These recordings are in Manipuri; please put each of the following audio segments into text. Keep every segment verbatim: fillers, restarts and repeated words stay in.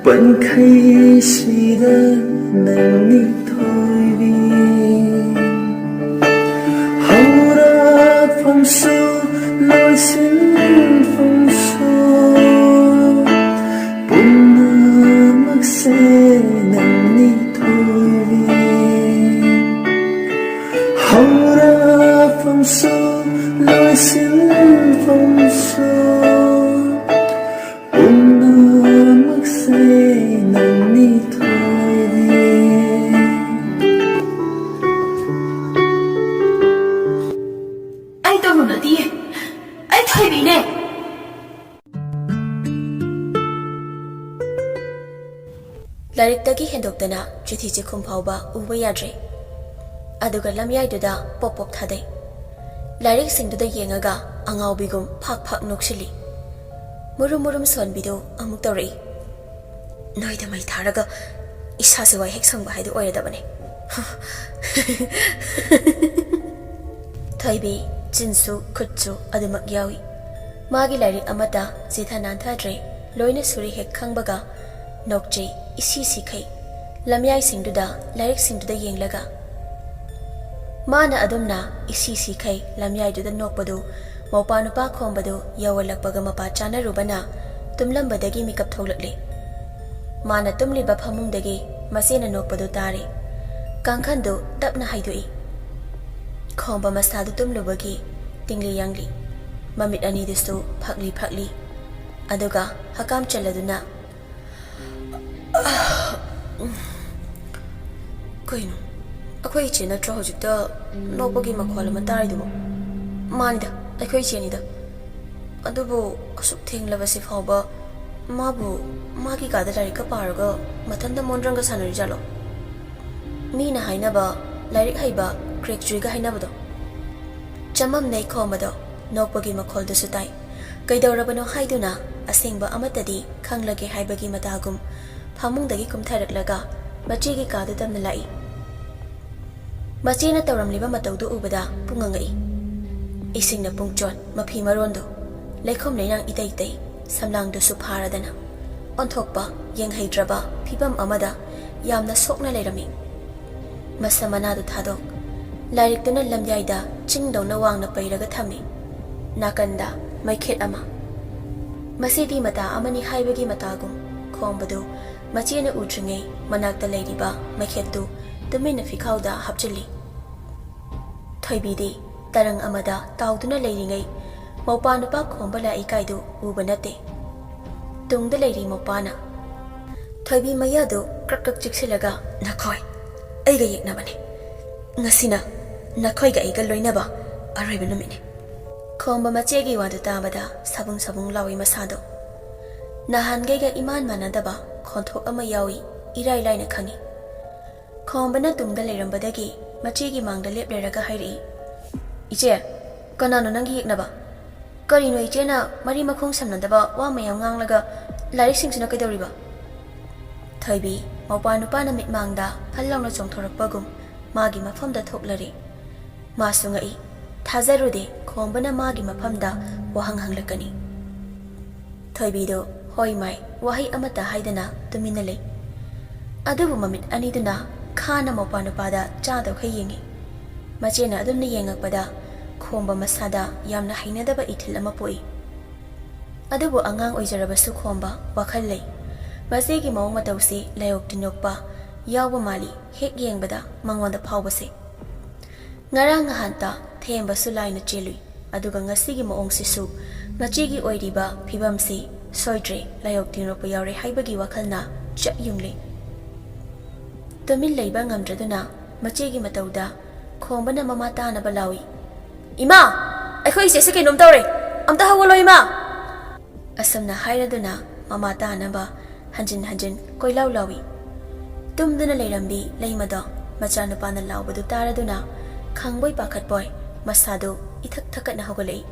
ꯄꯟꯈꯩꯁꯤꯗ ꯅꯪꯅꯤ ꯊꯣꯏꯕꯤ꯫ ꯍꯧꯔꯛꯐꯝꯁꯨ ꯂꯣꯏꯁꯤꯟꯐꯝꯁꯨ ꯄꯨꯝꯅꯃꯛꯁꯦ ꯅꯪꯅꯤ ꯊꯣꯏꯕꯤ꯫ ꯍꯧꯔꯛꯐꯝꯁꯨ ꯂꯣꯏꯁꯤꯟꯐꯝꯁꯨ ꯄꯨꯝꯅꯃꯛꯁꯦ ꯅꯪꯅꯤ ꯊꯣꯏꯕꯤ꯫ ꯑꯩ ꯇꯧꯔꯨ ꯅꯠꯇꯤꯌꯦ꯫ ꯑꯩ ꯊꯣꯏꯕꯤꯅꯦ꯫ ꯂꯥꯏꯔꯤꯛꯇꯒꯤ ꯍꯦꯟꯗꯣꯛꯇꯅ ꯆꯤꯊꯤ ꯆꯦꯈꯨꯝ ꯐꯥꯎꯕ ꯎꯕ ꯌꯥꯗ꯭ꯔꯦ꯫ ꯑꯗꯨꯒ ꯂꯝꯌꯥꯏꯗꯨꯗ ꯄꯣꯞ ꯄꯣꯞ ꯊꯥꯗꯩ꯫ ꯂꯥꯏꯔꯤꯛꯁꯤꯡꯗꯨꯗ ꯌꯦꯡꯉꯒ ꯑꯉꯥꯎꯕꯤꯒꯨꯝ ꯐꯥꯛ ꯐꯥꯛ ꯅꯣꯛꯁꯤꯜꯂꯤ꯫ ꯃꯨꯔꯨꯝ ꯃꯨꯔꯨꯝ ꯁꯣꯟꯕꯤꯗꯨ ꯑꯃꯨꯛ ꯇꯧꯔꯛꯏ꯫ ꯅꯣꯏꯗ ꯃꯩ ꯊꯥꯔꯒ ꯏꯁꯥꯁꯦ ꯋꯥꯏ ꯍꯦꯛ ꯁꯪꯕ ꯍꯥꯏꯗꯨ ꯑꯣꯏꯔꯗꯕꯅꯦ꯫ ꯊꯣꯏꯕꯤ, ꯆꯤꯟꯁꯨ ꯈꯨꯠꯁꯨ ꯑꯗꯨꯃꯛ ꯌꯥꯎꯏ꯫ ꯃꯥꯒꯤ ꯂꯥꯏꯔꯤꯛ ꯑꯃꯠꯇ ꯆꯤꯊ ꯅꯥꯟꯊꯗ꯭ꯔꯦ꯫ ꯂꯣꯏꯅ ꯁꯨꯔꯦ ꯍꯦꯛ ꯈꯪꯕꯒ ꯅꯣꯛꯆꯩ ꯏꯁꯤ ꯁꯤꯈꯩ꯫ ꯂꯝꯌꯥꯏꯁꯤꯡꯗꯨꯗ, ꯂꯥꯏꯔꯤꯛꯁꯤꯡꯗꯨꯗ ꯌꯦꯡꯂꯒ꯫ ꯃꯥꯅ ꯑꯗꯨꯝꯅ ꯏꯁꯤ ꯁꯤꯈꯩ ꯂꯝꯌꯥꯏꯗꯨꯗ ꯅꯣꯛꯄꯗꯨ ꯃꯧꯄꯥ ꯅꯨꯄꯥ ꯈꯣꯝꯕꯗꯨ ꯌꯧꯍꯜꯂꯛꯄꯒ ꯃꯄꯥ ꯆꯥꯅꯔꯨꯕꯅ ꯇꯨꯝꯂꯝꯕꯗꯒꯤ ꯃꯤꯀꯞ ꯊꯣꯛꯂꯛꯂꯦ꯫ ꯃꯥꯅ ꯇꯨꯝꯂꯤꯕ ꯐꯃꯨꯡꯗꯒꯤ ꯃꯆꯦꯅ ꯅꯣꯛꯄꯗꯨ ꯇꯥꯔꯦ꯫ ꯀꯥꯡꯈꯟꯗꯨ ꯇꯞꯅ ꯍꯥꯏꯗꯣꯛꯏ꯫ ꯈꯣꯝꯕ ꯃꯁꯥꯗꯨ ꯇꯨꯝꯂꯨꯕꯒꯤ ꯇꯤꯡꯂꯤ ꯌꯥꯡꯂꯤ꯫ ꯃꯃꯤꯠ ꯑꯅꯤꯗꯨꯁꯨ ꯐꯛꯂꯤ ꯐꯛꯂꯤ꯫ ꯑꯗꯨꯒ ꯍꯀꯥꯝ ꯆꯜꯂꯗꯨꯅ, "ꯀꯩꯅꯣ? ꯑꯩꯈꯣꯏ ꯏꯆꯦ ꯅꯠꯇ꯭ꯔꯣ ꯍꯧꯖꯤꯛꯇ ꯅꯣꯛꯄꯒꯤ ꯃꯈꯣꯜ ꯑꯃ ꯇꯥꯔꯤꯗꯨꯕꯣ?" "ꯃꯥꯅꯤꯗ, ꯑꯩꯈꯣꯏ ꯏꯆꯦꯅꯤꯗ꯫ ꯑꯗꯨꯕꯨ ꯑꯁꯨꯛ ꯊꯦꯡꯂꯕꯁꯤ ꯐꯥꯎꯕ ꯃꯥꯕꯨ ꯃꯥꯒꯤ ꯀꯥꯗ ꯂꯥꯏꯔꯤꯛꯀ ꯄꯥꯔꯒ ꯃꯊꯟꯇ ꯃꯣꯟꯗ꯭ꯔꯪꯒ ꯁꯥꯟꯅꯔꯤꯖꯥꯠꯂꯣ? ꯃꯤꯅ ꯍꯥꯏꯅꯕ ꯂꯥꯏꯔꯤꯛ ꯍꯩꯕ ꯀ꯭ꯔꯦꯛ ꯖꯨꯏꯒ ꯍꯥꯏꯅꯕꯗꯣ?" ꯆꯃꯝꯅꯩ ꯈꯣꯝꯕꯗꯣ꯫ ꯅꯣꯛꯄꯒꯤ ꯃꯈꯣꯜꯗꯨꯁꯨ ꯇꯥꯏ꯫ ꯀꯩꯗꯧꯔꯕꯅꯣ ꯍꯥꯏꯗꯨꯅ ꯑꯁꯦꯡꯕ ꯑꯃꯠꯇꯗꯤ ꯈꯪꯂꯒꯦ ꯍꯥꯏꯕꯒꯤ ꯃꯇꯥꯒꯨꯝ ꯐꯃꯨꯡꯗꯒꯤ ꯀꯨꯝꯊꯔꯛꯂꯒ ꯃꯆꯦꯒꯤ ꯀꯥꯗꯨ ꯇꯝꯅ ꯂꯥꯛꯏ꯫ ꯃꯆꯦꯅ ꯇꯧꯔꯝꯂꯤꯕ ꯃꯇꯧꯗꯨ ꯎꯕꯗ ꯄꯨꯡꯉꯪ ꯉꯛꯏ꯫ ꯏꯁꯤꯡꯅ ꯄꯨꯡꯆꯣꯠ, ꯃꯐꯤ ꯃꯔꯣꯟꯗꯨ ꯂꯩꯈꯣꯝ ꯂꯩꯅꯥꯡ ꯏꯇꯩ ꯇꯩ, ꯁꯝꯂꯥꯡꯗꯨꯁꯨ ꯐꯥꯔꯗꯅ꯫ ꯑꯣꯟꯊꯣꯛꯄ, ꯌꯦꯡꯍꯩꯗ꯭ꯔꯕ ꯐꯤꯕꯝ ꯑꯃꯗ ꯌꯥꯝꯅ ꯁꯣꯛꯅ ꯂꯩꯔꯝꯃꯤ꯫ ꯃꯁꯝ ꯃꯅꯥꯗꯨ ꯊꯥꯗꯣꯛ, ꯂꯥꯏꯔꯤꯛꯇꯨꯅ ꯂꯝꯌꯥꯏꯗ ꯆꯤꯡꯗꯧꯅ ꯋꯥꯡꯅ ꯄꯩꯔꯒ ꯊꯝꯃꯤ꯫ ꯅꯥꯀꯟꯗ ꯃꯩꯈꯦꯠ ꯑꯃ꯫ ꯃꯁꯤꯗꯤ ꯃꯇꯥ ꯑꯃꯅꯤ ꯍꯥꯏꯕꯒꯤ ꯃꯇꯥꯒꯨꯝ ꯈꯣꯝꯕꯗꯨ ꯃꯆꯦꯅ ꯎꯗ꯭ꯔꯤꯉꯩ ꯃꯅꯥꯛꯇ ꯂꯩꯔꯤꯕ ꯃꯩꯈꯦꯠꯇꯨ ꯇꯨꯃꯤꯟꯅ ꯐꯤꯈꯥꯎꯗ ꯍꯥꯞꯆꯤꯜꯂꯤ꯫ ꯊꯣꯏꯕꯤꯗꯤ ꯇꯔꯪ ꯑꯃꯗ ꯇꯥꯎꯗꯨꯅ ꯂꯩꯔꯤꯉꯩ ꯃꯧꯄꯥ ꯅꯨꯄꯥ ꯈꯣꯝꯕ ꯂꯥꯛꯏ ꯀꯥꯏꯗꯨ ꯎꯕ ꯅꯠꯇꯦ꯫ ꯇꯨꯡꯗ ꯂꯩꯔꯤ ꯃꯧꯄꯥꯅ꯫ ꯊꯣꯏꯕꯤ ꯃꯌꯥꯗꯨ ꯀ꯭ꯔꯛ ꯀ꯭ꯔꯛ ꯆꯤꯛꯁꯤꯜꯂꯒ, "ꯅꯈꯣꯏ ꯑꯩꯒ ꯌꯦꯛꯅꯕꯅꯤ꯫ ꯉꯁꯤꯅ ꯅꯈꯣꯏꯒ ꯑꯩꯒ ꯂꯣꯏꯅꯕ ꯑꯔꯣꯏꯕ ꯅꯨꯃꯤꯠꯅꯤ꯫" ꯈꯣꯝꯕ ꯃꯆꯦꯒꯤ ꯋꯥꯗꯨ ꯇꯥꯕꯗ ꯁꯥꯕꯨꯡ ꯁꯥꯕꯨꯡ ꯂꯥꯎꯏ ꯃꯁꯥꯗꯣ꯫ ꯅꯍꯥꯟꯈꯩꯒ ꯏꯃꯥꯟ ꯃꯥꯟꯅꯗꯕ ꯈꯣꯟꯊꯣꯛ ꯑꯃ ꯌꯥꯎꯏ, ꯏꯔꯥꯏ ꯂꯥꯏꯅ ꯈꯪꯏ꯫ ꯈꯣꯝꯕꯅ ꯇꯨꯡꯗ ꯂꯩꯔꯝꯕꯗꯒꯤ ꯃꯆꯦꯒꯤ ꯃꯥꯡꯗ ꯂꯦꯞ ꯂꯩꯔꯒ ꯍꯥꯏꯔꯛꯏ, "ꯏꯆꯦ, ꯀꯅꯥꯅꯣ ꯅꯪꯒꯤ ꯌꯦꯛꯅꯕ? ꯀꯔꯤꯅꯣ ꯏꯆꯦꯅ ꯃꯔꯤ ꯃꯈꯣꯡ ꯁꯝꯅꯗꯕ ꯋꯥ ꯃꯌꯥꯝ ꯉꯥꯡꯂꯒ ꯂꯥꯏꯔꯤꯛꯁꯤꯡꯁꯤꯅ ꯀꯩꯗꯧꯔꯤꯕ?" ꯊꯣꯏꯕꯤ, ꯃꯧꯄꯥ ꯅꯨꯄꯥꯅ ꯃꯤꯠꯃꯥꯡꯗ ꯐꯜ ꯂꯥꯎꯅ ꯆꯣꯡꯊꯣꯔꯛꯄꯒꯨꯝ ꯃꯥꯒꯤ ꯃꯐꯝꯗ ꯊꯣꯛꯂꯔꯦ꯫ ꯃꯥꯁꯨ ꯉꯛꯏ꯫ ꯊꯥꯖꯔꯨꯗꯦ ꯈꯣꯝꯕꯅ ꯃꯥꯒꯤ ꯃꯐꯝꯗ ꯋꯥꯍꯪ ꯍꯪꯂꯛꯀꯅꯤ꯫ ꯊꯣꯏꯕꯤꯗꯨ ꯍꯣꯏ ꯃꯥꯏ ꯋꯥꯍꯩ ꯑꯃꯠꯇ ꯍꯥꯏꯗꯅ ꯇꯨꯃꯤꯟꯅ ꯂꯩ꯫ ꯑꯗꯨꯕꯨ ꯃꯃꯤꯠ ꯑꯅꯤꯗꯨꯅ ꯈꯥꯅ ꯃꯧꯄꯥ ꯅꯨꯄꯥꯗ ꯆꯥꯗꯧꯈꯩ ꯌꯦꯡꯏ꯫ ꯃꯆꯦꯅ ꯑꯗꯨꯝꯅ ꯌꯦꯡꯉꯛꯄꯗ ꯈꯣꯝꯕ ꯃꯁꯥꯗ ꯌꯥꯝꯅ ꯍꯩꯅꯗꯕ ꯏꯊꯤꯜ ꯑꯃ ꯄꯣꯛꯏ꯫ ꯑꯗꯨꯕꯨ ꯑꯉꯥꯡ ꯑꯣꯏꯖꯔꯕꯁꯨ ꯈꯣꯝꯕ ꯋꯥꯈꯜ ꯂꯩ꯫ ꯃꯆꯦꯒꯤ ꯃꯑꯣꯡ ꯃꯇꯧꯁꯤ ꯂꯥꯏꯑꯣꯛ ꯇꯤꯟꯑꯣꯛꯄ ꯌꯥꯎꯕ ꯃꯥꯜꯂꯤ, ꯍꯦꯛ ꯌꯦꯡꯕꯗ ꯃꯉꯣꯟꯗ ꯐꯥꯎꯕꯁꯦ꯫ ꯉꯔꯥꯡ ꯉꯍꯥꯟꯇ ꯊꯦꯝꯕꯁꯨ ꯂꯥꯏꯅ ꯆꯦꯜꯂꯨꯏ, ꯑꯗꯨꯒ ꯉꯁꯤꯒꯤ ꯃꯑꯣꯡꯁꯤꯁꯨ ꯃꯆꯦꯒꯤ ꯑꯣꯏꯔꯤꯕ ꯐꯤꯕꯝꯁꯤ ꯁꯣꯏꯗ꯭ꯔꯦ, ꯂꯥꯏꯑꯣꯛ ꯇꯤꯟꯑꯣꯛꯄ ꯌꯥꯎꯔꯦ ꯍꯥꯏꯕꯒꯤ ꯋꯥꯈꯜꯅ ꯆꯞ ꯌꯨꯡꯂꯦ꯫ ꯇꯨꯃꯤꯟ ꯂꯩꯕ ꯉꯝꯗ꯭ꯔꯗꯨꯅ ꯃꯆꯦꯒꯤ ꯃꯇꯧꯗ ꯈꯣꯝꯕꯅ ꯃꯃꯥ ꯇꯥꯅꯕ ꯂꯥꯎꯏ, "ꯏꯃꯥ, ꯑꯩꯈꯣꯏ ꯏꯆꯦꯁꯦ ꯀꯩꯅꯣꯝ ꯇꯧꯔꯦ, ꯑꯝꯇ ꯍꯧꯒꯠꯂꯣ ꯏꯃꯥ!" ꯑꯁꯨꯝꯅ ꯍꯥꯏꯔꯗꯨꯅ ꯃꯃꯥ ꯇꯥꯅꯕ ꯍꯟꯖꯤꯟ ꯍꯟꯖꯤꯟ ꯀꯣꯏꯂꯥꯎ ꯂꯥꯎꯏ꯫ ꯇꯨꯝꯗꯨꯅ ꯂꯩꯔꯝꯕꯤ ꯂꯩꯃꯗꯣ ꯃꯆꯥꯅꯨꯄꯥꯅ ꯂꯥꯎꯕꯗꯨ ꯇꯥꯔꯗꯨꯅ ꯈꯪꯕꯣꯏ ꯄꯥꯈꯠꯄꯣꯏ ꯃꯁꯥꯗꯨ ꯏꯊꯛ ꯊꯛꯀꯠꯅ ꯍꯧꯒꯠꯂꯛꯏ꯫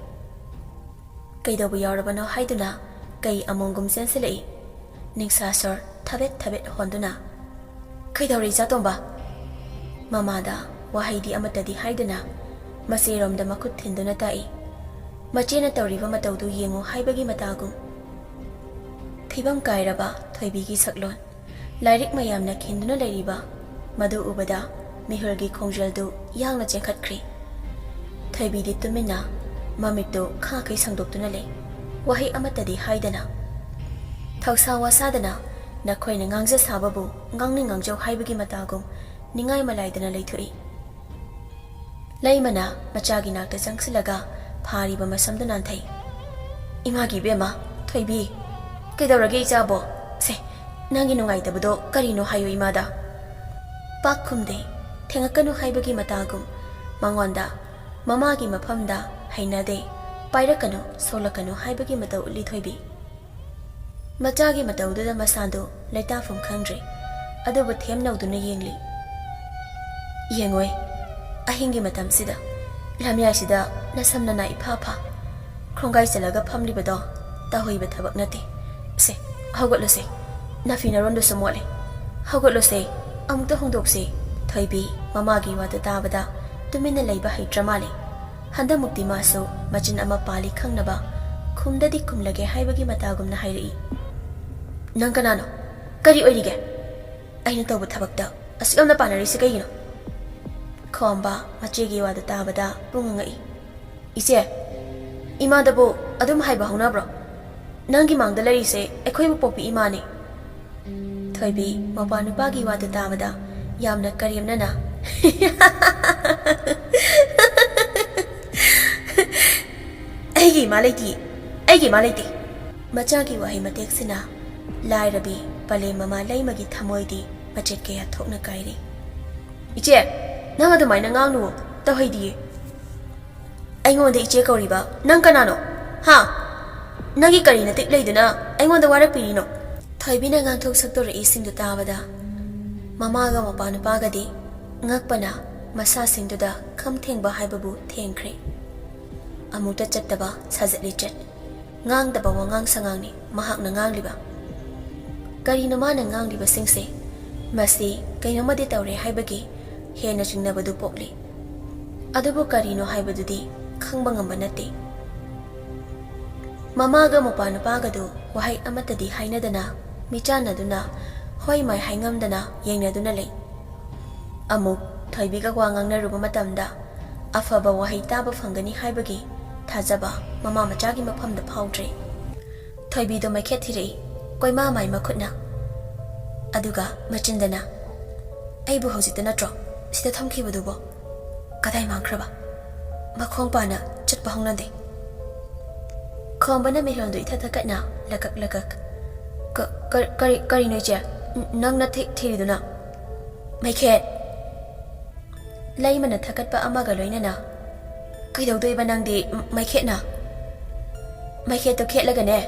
ꯀꯩꯗꯧꯕ ꯌꯥꯎꯔꯕꯅꯣ ꯍꯥꯏꯗꯨꯅ ꯀꯩ ꯑꯃꯣꯡꯒꯨꯝ ꯆꯦꯟꯁꯤꯜꯂꯛꯏ꯫ ꯅꯤꯡꯁꯥ ꯁꯣꯔ ꯊꯕꯦꯠ ꯊꯕꯦꯠ ꯍꯣꯟꯗꯨꯅ, "ꯀꯩꯗꯧꯔꯦ ꯏꯆꯥꯇꯣꯝꯕ?" ꯃꯃꯥꯗ ꯋꯥꯍꯩꯗꯤ ꯑꯃꯠꯇꯗꯤ ꯍꯥꯏꯗꯅ ꯃꯆꯦꯔꯣꯝꯗ ꯃꯈꯨꯠ ꯊꯤꯟꯗꯨꯅ ꯇꯥꯛꯏ꯫ ꯃꯆꯦꯅ ꯇꯧꯔꯤꯕ ꯃꯇꯧꯗꯨ ꯌꯦꯡꯉꯨ ꯍꯥꯏꯕꯒꯤ ꯃꯇꯥꯒꯨꯝ꯫ ꯐꯤꯕꯝ ꯀꯥꯏꯔꯕ ꯊꯣꯏꯕꯤꯒꯤ ꯁꯛꯂꯣꯟ꯫ ꯂꯥꯏꯔꯤꯛ ꯃꯌꯥꯝꯅ ꯈꯤꯟꯗꯨꯅ ꯂꯩꯔꯤꯕ ꯃꯗꯨ ꯎꯕꯗ ꯃꯤꯍꯨꯜꯒꯤ ꯈꯣꯡꯖꯦꯜꯗꯨ ꯌꯥꯡꯅ ꯆꯦꯟꯈꯠꯈ꯭ꯔꯦ꯫ ꯊꯣꯏꯕꯤꯗꯤ ꯇꯨꯃꯤꯟꯅ ꯃꯃꯤꯠꯇꯨ ꯈꯥꯈꯩ ꯁꯪꯗꯣꯛꯇꯨꯅ ꯂꯩ꯫ ꯋꯥꯍꯩ ꯑꯃꯠꯇꯗꯤ ꯍꯥꯏꯗꯅ, ꯊꯧꯁꯥ ꯋꯥꯁꯥꯗꯅ ꯅꯈꯣꯏꯅ ꯉꯥꯡꯖ ꯁꯥꯕꯕꯨ ꯉꯥꯡꯅꯤꯡ ꯉꯥꯡꯖꯧ ꯍꯥꯏꯕꯒꯤ ꯃꯇꯥꯒꯨꯝ ꯅꯤꯡꯉꯥꯏ ꯃꯂꯥꯏꯗꯅ ꯂꯩꯊꯣꯛꯏ꯫ ꯂꯩꯃꯅ ꯃꯆꯥꯒꯤ ꯅꯥꯛꯇ ꯆꯪꯁꯤꯜꯂꯒ ꯐꯥꯔꯤꯕ ꯃꯁꯝꯗꯨ ꯅꯥꯟꯊꯩ꯫ "ꯏꯃꯥꯒꯤ ꯏꯕꯦꯝꯃ, ꯊꯣꯏꯕꯤ, ꯀꯩꯗꯧꯔꯒꯦ ꯏꯆꯥꯕꯣ? ꯁꯦ, ꯅꯪꯒꯤ ꯅꯨꯡꯉꯥꯏꯇꯕꯗꯣ ꯀꯔꯤꯅꯣ ꯍꯥꯏꯌꯨ ꯏꯃꯥꯗ꯫" ꯄꯥꯛ ꯈꯨꯝꯗꯦ꯫ ꯊꯦꯡꯉꯛꯀꯅꯨ ꯍꯥꯏꯕꯒꯤ ꯃꯇꯥꯒꯨꯝ ꯃꯉꯣꯟꯗ ꯃꯃꯥꯒꯤ ꯃꯐꯝꯗ "ꯍꯩꯅꯗꯦ, ꯄꯥꯏꯔꯛꯀꯅꯨ, ꯁꯣꯛꯂꯛꯀꯅꯨ" ꯍꯥꯏꯕꯒꯤ ꯃꯇꯧ ꯎꯠꯂꯤ ꯊꯣꯏꯕꯤ꯫ ꯃꯆꯥꯒꯤ ꯃꯇꯧꯗꯨꯗ ꯃꯁꯥꯗꯨ ꯂꯩꯇꯥꯐꯝ ꯈꯪꯗ꯭ꯔꯦ, ꯑꯗꯨꯕꯨ ꯊꯦꯝ ꯅꯧꯗꯨꯅ ꯌꯦꯡꯂꯤ꯫ "ꯌꯦꯡꯉꯣꯏ, ꯑꯍꯤꯡꯒꯤ ꯃꯇꯝꯁꯤꯗ ꯂꯝꯌꯥꯏꯁꯤꯗ ꯅꯁꯝ ꯅꯅꯥ ꯏꯐꯥ ꯐꯥ ꯈꯣꯡꯒꯥꯏ ꯆꯜꯂꯒ ꯐꯝꯂꯤꯕꯗꯣ ꯇꯧꯍꯩꯕ ꯊꯕꯛ ꯅꯠꯇꯦ꯫ ꯁꯦ, ꯍꯧꯒꯠꯂꯨꯁꯦ, ꯅꯐꯤ ꯅꯔꯣꯟꯗꯨꯁꯨ ꯃꯣꯠꯂꯦ꯫ ꯍꯧꯒꯠꯂꯨꯁꯦ, ꯑꯃꯨꯛꯇ ꯍꯣꯡꯗꯣꯛꯁꯦ꯫" ꯊꯣꯏꯕꯤ ꯃꯃꯥꯒꯤ ꯋꯥꯗꯨ ꯇꯥꯕꯗ ꯇꯨꯃꯤꯟꯅ ꯂꯩꯕ ꯍꯩꯇ꯭ꯔ ꯃꯥꯜꯂꯦ꯫ ꯍꯟꯗꯛꯃꯨꯛꯇꯤ ꯃꯥꯁꯨ ꯃꯆꯤꯟ ꯑꯃ ꯄꯥꯜꯂꯤ ꯈꯪꯅꯕ ꯈꯨꯝꯗꯗꯤ ꯈꯨꯝꯂꯒꯦ ꯍꯥꯏꯕꯒꯤ ꯃꯇꯥꯒꯨꯝꯅ ꯍꯥꯏꯔꯛꯏ꯫ "ꯅꯪ ꯀꯅꯥꯅꯣ? ꯀꯔꯤ ꯑꯣꯏꯔꯤꯒꯦ? ꯑꯩꯅ ꯇꯧꯕ ꯊꯕꯛꯇ ꯑꯁꯨꯛ ꯌꯥꯝꯅ ꯄꯥꯅꯔꯤꯁꯦ ꯀꯩꯒꯤꯅꯣ?" ꯈꯣꯝꯕ ꯃꯆꯦꯒꯤ ꯋꯥꯗꯨ ꯇꯥꯕꯗ ꯄꯨꯡꯉꯛ ꯉꯛꯏ꯫ "ꯏꯆꯦ, ꯏꯃꯥꯗꯕꯨ ꯑꯗꯨꯝ ꯍꯥꯏꯕ ꯍꯧꯅꯕ꯭ꯔꯣ? ꯅꯪꯒꯤ ꯃꯥꯡꯗ ꯂꯩꯔꯤꯁꯦ ꯑꯩꯈꯣꯏꯕꯨ ꯄꯣꯛꯄꯤ ꯏꯃꯥꯅꯦ꯫" ꯊꯣꯏꯕꯤ ꯃꯄꯥ ꯅꯨꯄꯥꯒꯤ ꯋꯥꯗꯨ ꯇꯥꯕꯗ ꯌꯥꯝꯅ ꯀꯔꯦꯝꯅꯅ, "ꯑꯩꯒꯤ ꯏꯃꯥ ꯂꯩꯇꯦ, ꯑꯩꯒꯤ ꯏꯃꯥ ꯂꯩꯇꯦ꯫" ꯃꯆꯥꯒꯤ ꯋꯥꯍꯩ ꯃꯇꯦꯛꯁꯤꯅ ꯂꯥꯏꯔꯕꯤ ꯄꯂꯦꯝ ꯃꯃꯥ ꯂꯩꯃꯒꯤ ꯊꯃꯣꯏꯗꯤ ꯃꯆꯦꯠ ꯀꯌꯥ ꯊꯣꯛꯅ ꯀꯥꯏꯔꯤ꯫ "ꯏꯆꯦ, ꯅꯪ ꯑꯗꯨꯃꯥꯏꯅ ꯉꯥꯡꯅꯨꯋꯣ, ꯇꯧꯍꯩꯗꯤꯌꯦ꯫" "ꯑꯩꯉꯣꯟꯗ ꯏꯆꯦ ꯀꯧꯔꯤꯕ ꯅꯪ ꯀꯅꯥꯅꯣ? ꯍꯥ? ꯅꯪꯒꯤ ꯀꯔꯤ ꯅꯇꯤꯛ ꯂꯩꯗꯨꯅ ꯑꯩꯉꯣꯟꯗ ꯋꯥꯔꯛꯄꯤꯔꯤꯅꯣ?" ꯊꯣꯏꯕꯤꯅ ꯉꯥꯡꯊꯣꯛ ꯁꯛꯇꯣꯔꯛꯏꯁꯤꯡꯗꯨ ꯇꯥꯕꯗ ꯃꯃꯥꯒ ꯃꯄꯥ ꯅꯨꯄꯥꯒꯗꯤ ꯉꯛꯄꯅ ꯃꯁꯥꯁꯤꯡꯗꯨꯗ ꯈꯝ ꯊꯦꯡꯕ ꯍꯥꯏꯕꯕꯨ ꯊꯦꯡꯈ꯭ꯔꯦ꯫ ꯑꯃꯨꯛꯇ ꯆꯠꯇꯕ ꯁꯥꯖꯠ ꯂꯤꯆꯠ, ꯉꯥꯡꯗꯕ ꯋꯥꯉꯥꯡ ꯁꯉꯥꯡꯅꯤ ꯃꯍꯥꯛꯅ ꯉꯥꯡꯂꯤꯕ꯫ ꯀꯔꯤꯅꯣ ꯃꯥꯅ ꯉꯥꯡꯂꯤꯕꯁꯤꯡꯁꯦ? ꯃꯁꯤ ꯀꯩꯅꯣꯝꯃꯗꯤ ꯇꯧꯔꯦ ꯍꯥꯏꯕꯒꯤ ꯍꯦꯟꯅ ꯆꯤꯡꯅꯕꯗꯨ ꯄꯣꯛꯂꯤ꯫ ꯑꯗꯨꯕꯨ ꯀꯔꯤꯅꯣ ꯍꯥꯏꯕꯗꯨꯗꯤ ꯈꯪꯕ ꯉꯝꯕ ꯅꯠꯇꯦ꯫ ꯃꯃꯥꯒ ꯃꯧꯄꯥ ꯅꯨꯄꯥꯒꯗꯨ ꯋꯥꯍꯩ ꯑꯃꯠꯇꯗꯤ ꯍꯥꯏꯅꯗꯅ, ꯃꯤꯆꯥꯟꯅꯗꯨꯅ, ꯍꯣꯏ ꯃꯥꯏ ꯍꯥꯏꯉꯝꯗꯅ ꯌꯦꯡꯅꯗꯨꯅ ꯂꯩ꯫ ꯑꯃꯨꯛ ꯊꯣꯏꯕꯤꯒ ꯋꯥ ꯉꯥꯡꯅꯔꯨꯕ ꯃꯇꯝꯗ ꯑꯐꯕ ꯋꯥꯍꯩ ꯇꯥꯕ ꯐꯪꯒꯅꯤ ꯍꯥꯏꯕꯒꯤ ꯊꯥꯖꯕ ꯃꯃꯥ ꯃꯆꯥꯒꯤ ꯃꯐꯝꯗ ꯐꯥꯎꯗ꯭ꯔꯦ꯫ ꯊꯣꯏꯕꯤꯗꯣ ꯃꯩꯈꯦꯠ ꯊꯤꯔꯛꯏ, ꯀꯣꯏꯃꯥ ꯃꯥꯏ ꯃꯈꯨꯠꯅ꯫ ꯑꯗꯨꯒ ꯃꯆꯤꯟꯗꯅ, "ꯑꯩꯕꯨ ꯍꯧꯖꯤꯛꯇ ꯅꯠꯇ꯭ꯔꯣ ꯁꯤꯗ ꯊꯝꯈꯤꯕꯗꯨꯕꯣ? ꯀꯗꯥꯏ ꯃꯥꯡꯈ꯭ꯔꯕ? ꯃꯈꯣꯡ ꯄꯥꯅ ꯆꯠꯄ ꯍꯧꯅꯗꯦ꯫" ꯈꯣꯝꯕꯅ ꯃꯤꯔꯣꯟꯗꯨ ꯏꯊꯛ ꯊꯛꯀꯠꯅ ꯂꯀꯛ ꯂꯀꯛ꯫ "ꯀ-, ꯀ-, ꯀꯔꯤ, ꯀꯔꯤꯅꯣ ꯏꯆꯦ? ꯅ-, ꯅꯪꯅ ꯊꯤ-, ꯊꯤꯔꯤꯗꯨꯅ?" "ꯃꯩꯈꯦꯠ!" ꯂꯩꯃꯅ ꯊꯛꯀꯠꯄ ꯑꯃꯒ ꯂꯣꯏꯅꯅ, "ꯀꯩꯗꯧꯗꯣꯏꯕ ꯅꯪꯗꯤ ꯃꯩꯈꯦꯠꯅ? ꯃꯩꯈꯦꯠꯇꯣ ꯈꯦꯠꯂꯒꯅꯦ,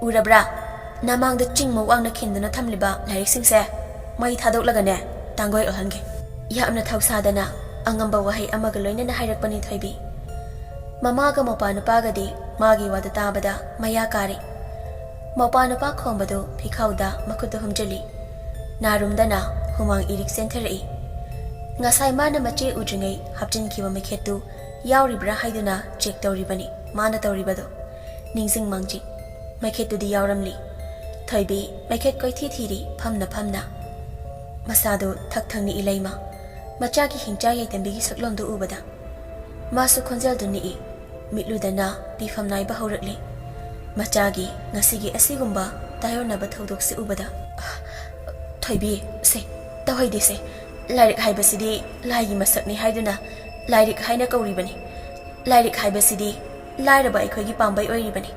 ꯎꯔꯕ꯭ꯔꯥ? ꯅꯃꯥꯡꯗ ꯆꯤꯡꯃ ꯋꯥꯡꯅ ꯈꯤꯟꯗꯨꯅ ꯊꯝꯂꯤꯕ ꯂꯥꯏꯔꯤꯛꯁꯤꯡꯁꯦ ꯃꯩ ꯊꯥꯗꯣꯛꯂꯒꯅꯦ, ꯇꯥꯡꯒꯣꯏ ꯑꯣꯜꯍꯟꯒꯦ꯫" ꯌꯥꯝꯅ ꯊꯧꯁꯥꯗꯅ ꯑꯉꯝꯕ ꯋꯥꯍꯩ ꯑꯃꯒ ꯂꯣꯏꯅꯅ ꯍꯥꯏꯔꯛꯄꯅꯤ ꯊꯣꯏꯕꯤ꯫ ꯃꯃꯥꯒ ꯃꯧꯄꯥ ꯅꯨꯄꯥꯒꯗꯤ ꯃꯥꯒꯤ ꯋꯥꯗꯨ ꯇꯥꯕꯗ ꯃꯌꯥ ꯀꯥꯔꯤ꯫ ꯃꯧꯄꯥ ꯅꯨꯄꯥ ꯈꯣꯝꯕꯗꯨ ꯐꯤꯈꯥꯎꯗ ꯃꯈꯨꯠꯇꯨ ꯍꯨꯝꯖꯤꯜꯂꯤ꯫ ꯅꯥꯔꯨꯝꯗꯅ ꯍꯨꯃꯥꯡ ꯏꯔꯤꯛ ꯆꯦꯟꯊꯔꯛꯏ꯫ ꯉꯁꯥꯏ ꯃꯥꯅ ꯃꯆꯦ ꯎꯗ꯭ꯔꯤꯉꯩ ꯍꯥꯞꯆꯤꯟꯈꯤꯕ ꯃꯩꯈꯦꯠꯇꯨ ꯌꯥꯎꯔꯤꯕ꯭ꯔꯥ ꯍꯥꯏꯗꯨꯅ ꯆꯦꯛ ꯇꯧꯔꯤꯕꯅꯤ ꯃꯥꯅ ꯇꯧꯔꯤꯕꯗꯨ꯫ ꯅꯤꯡꯁꯤꯡ ꯃꯥꯡꯖꯤꯡ꯫ ꯃꯩꯈꯦꯠꯇꯨꯗꯤ ꯌꯥꯎꯔꯝꯂꯤ꯫ ꯊꯣꯏꯕꯤ ꯃꯩꯈꯦꯠ ꯀꯣꯏꯊꯤ ꯊꯤꯔꯤ ꯐꯝꯅ ꯐꯝꯅ꯫ ꯃꯁꯥꯗꯨ ꯊꯛ ꯊꯛ ꯅꯤꯛꯏ ꯂꯩꯃ꯫ ꯃꯆꯥꯒꯤ ꯍꯤꯡꯆꯥ ꯌꯥꯏꯇꯝꯕꯤꯒꯤ ꯁꯛꯂꯣꯟꯗꯨ ꯎꯕꯗ꯫ ꯃꯥꯁꯨ ꯈꯣꯟꯖꯦꯜꯗꯨ ꯅꯤꯛꯏ꯫ ꯃꯤꯠꯂꯨꯗꯅ ꯄꯤꯐꯝ ꯅꯥꯏꯕ ꯍꯧꯔꯛꯂꯤ꯫ ꯃꯆꯥꯒꯤ ꯉꯁꯤꯒꯤ ꯑꯁꯤꯒꯨꯝꯕ ꯇꯥꯏꯑꯣꯟꯅꯕ ꯊꯧꯗꯣꯛꯁꯤ ꯎꯕꯗ, "ꯊꯣꯏꯕꯤ, ꯁꯦ, ꯇꯧꯍꯩꯗꯦꯁꯦ꯫ ꯂꯥꯏꯔꯤꯛ ꯍꯥꯏꯕꯁꯤꯗꯤ ꯂꯥꯏꯒꯤ ꯃꯁꯛꯅꯤ ꯍꯥꯏꯗꯨꯅ ꯂꯥꯏꯔꯤꯛ ꯍꯥꯏꯅ ꯀꯧꯔꯤꯕꯅꯤ꯫ ꯂꯥꯏꯔꯤꯛ ꯍꯥꯏꯕꯁꯤꯗꯤ ꯂꯥꯏꯔꯕ ꯑꯩꯈꯣꯏꯒꯤ ꯄꯥꯝꯕꯩ ꯑꯣꯏꯔꯤꯕꯅꯤ꯫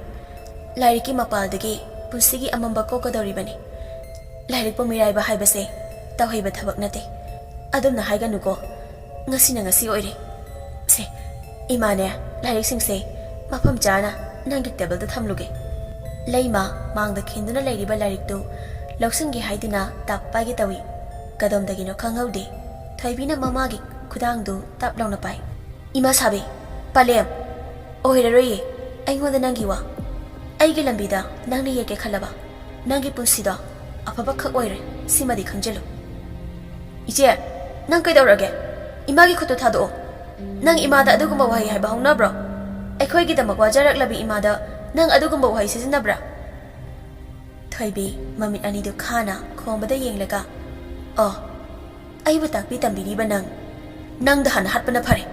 ꯂꯥꯏꯔꯤꯛꯀꯤ ꯃꯄꯥꯜꯗꯒꯤ ꯄꯨꯟꯁꯤꯒꯤ ꯑꯃꯝꯕ ꯀꯣꯛꯀꯗꯧꯔꯤꯕꯅꯤ꯫ ꯂꯥꯏꯔꯤꯛꯄꯨ ꯃꯤꯔꯥꯏꯕ ꯍꯥꯏꯕꯁꯦ ꯇꯧꯍꯩꯕ ꯊꯕꯛ ꯅꯠꯇꯦ꯫ ꯑꯗꯨꯝꯅ ꯍꯥꯏꯒꯅꯨꯀꯣ꯫ ꯉꯁꯤꯅ ꯉꯁꯤ ꯑꯣꯏꯔꯦ꯫ ꯁꯦ, ꯏꯃꯥꯅꯦ, ꯂꯥꯏꯔꯤꯛꯁꯤꯡꯁꯦ ꯃꯐꯝ ꯆꯥꯅ ꯅꯪꯒꯤ ꯇꯦꯕꯜꯗ ꯊꯝꯂꯨꯒꯦ꯫" ꯂꯩꯃ ꯃꯥꯡꯗ ꯈꯤꯟꯗꯨꯅ ꯂꯩꯔꯤꯕ ꯂꯥꯏꯔꯤꯛꯇꯨ ꯂꯧꯁꯤꯟꯒꯦ ꯍꯥꯏꯗꯨꯅ ꯇꯞ ꯄꯥꯏꯒꯦ ꯇꯧꯏ꯫ ꯀꯗꯣꯝꯗꯒꯤꯅꯣ ꯈꯪꯍꯧꯗꯦ꯫ ꯊꯣꯏꯕꯤꯅ ꯃꯃꯥꯒꯤ ꯈꯨꯗꯥꯡꯗꯨ ꯇꯞ ꯂꯥꯎꯅ ꯄꯥꯏ꯫ "ꯏꯃꯥ ꯁꯥꯕꯤ, ꯄꯂꯦꯝ, ꯑꯣꯏꯔꯔꯣꯏꯌꯦ ꯑꯩꯉꯣꯟꯗ ꯅꯪꯒꯤ ꯋꯥ꯫ ꯑꯩꯒꯤ ꯂꯝꯕꯤꯗ ꯅꯪꯅ ꯌꯦꯛꯀꯦ ꯈꯜꯂꯕ ꯅꯪꯒꯤ ꯄꯨꯟꯁꯤꯗꯣ ꯑꯐꯕ ꯈꯛ ꯑꯣꯏꯔꯦ, ꯁꯤꯃꯗꯤ ꯈꯪꯖꯤꯜꯂꯨ꯫" "ꯏꯆꯦ, ꯅꯪ ꯀꯩꯗꯧꯔꯒꯦ? ꯏꯃꯥꯒꯤ ꯈꯨꯠꯇꯨ ꯊꯥꯗꯣꯛꯑꯣ꯫ ꯅꯪ ꯏꯃꯥꯗ ꯑꯗꯨꯒꯨꯝꯕ ꯋꯥꯍꯩ ꯍꯥꯏꯕ ꯍꯧꯅꯕ꯭ꯔꯣ? ꯑꯩꯈꯣꯏꯒꯤꯗꯃꯛ ꯋꯥꯖꯔꯛꯂꯕꯤ ꯏꯃꯥꯗ "ꯅꯪ ꯑꯗꯨꯒꯨꯝꯕ ꯋꯥꯍꯩ ꯁꯤꯖꯤꯟꯅꯕ꯭ꯔꯥ?" ꯊꯣꯏꯕꯤ ꯃꯃꯤꯠ ꯑꯅꯤꯗꯨ ꯈꯥꯅ ꯈꯣꯝꯕꯗ ꯌꯦꯡꯂꯒ, "ꯑꯣ, ꯑꯩꯕꯨ ꯇꯥꯛꯄꯤ ꯇꯝꯕꯤꯔꯤꯕ ꯅꯪ? ꯅꯪꯗ ꯍꯥꯟꯅ ꯍꯥꯠꯄꯅ ꯐꯔꯦ꯫"